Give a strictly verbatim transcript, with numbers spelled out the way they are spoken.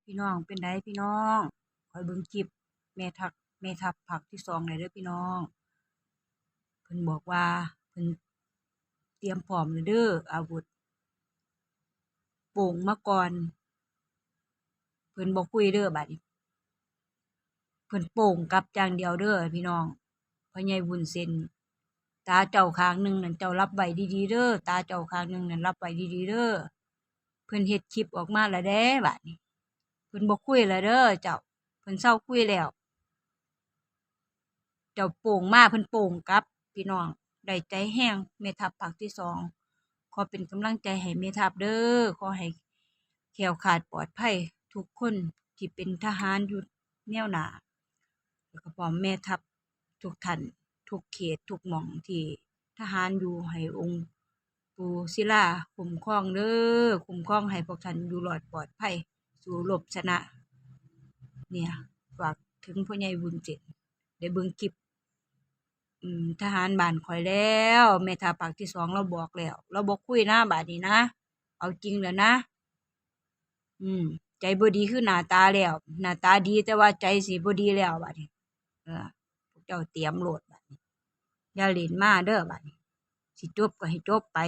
พี่น้อง เป็นไดพี่น้อง คอยเบิ่งคลิปแม่ทัพ แม่ทัพภาคที่สองเลยเด้อพี่น้อง เพิ่นบอกว่าเพิ่นเตรียมพร้อมแล้วเด้อ อาวุธ โป่งมาก่อน เพิ่นบ่คุยเด้อบัดนี้ เพิ่นโป่งกลับอย่างเดียวเด้อพี่น้อง พ่อใหญ่วุ้นเส้น ตาเจ้าข้างหนึ่งนั่นเจ้าหลับไว้ดีๆเด้อ ตาเจ้าข้างหนึ่งนั่นหลับไว้ดีๆเด้อ เพิ่นเฮ็ดคลิปออกมาแล้วเด้บัดนี้ เพิ่นบ่คุยแล้วเด้อเจ้า เพิ่นเซาคุยแล้ว เจ้าโป่งมาเพิ่นโป่งกลับ พี่น้อง ได้ใจแฮง แม่ทัพภาคที่สอง ขอเป็นกำลังใจให้แม่ทัพเด้อ ขอให้แคล้วคลาดปลอดภัยทุกคนที่เป็นทหารอยู่แนวหน้า แล้วก็พร้อมแม่ทัพทุกท่าน ทุกเขต ทุกหม่องที่ทหารอยู่ ให้องค์ปู่ศิลาคุ้มครองเด้อ คุ้มครองให้พวกท่านอยู่รอดปลอดภัย สู้รบชนะ เนี่ย ฝากถึงพ่อใหญ่วุ้นเส้น ได้เบิ่งคลิป อืม ทหารบ้านข้อยแล้ว แม่ทัพภาคที่สองลาวบอกแล้ว ลาวบ่คุยนะบัดนี้นะ เอาจริงแล้วนะ อืม ใจบ่ดีคือหน้าตาแล้ว หน้าตาดีแต่ว่าใจสิบ่ดีแล้วบัดนี้ เออ พวกเจ้าเตรียมโลดบัดนี้ อย่าเล่นมาเด้อบัดนี้ สิจบก็ให้จบไป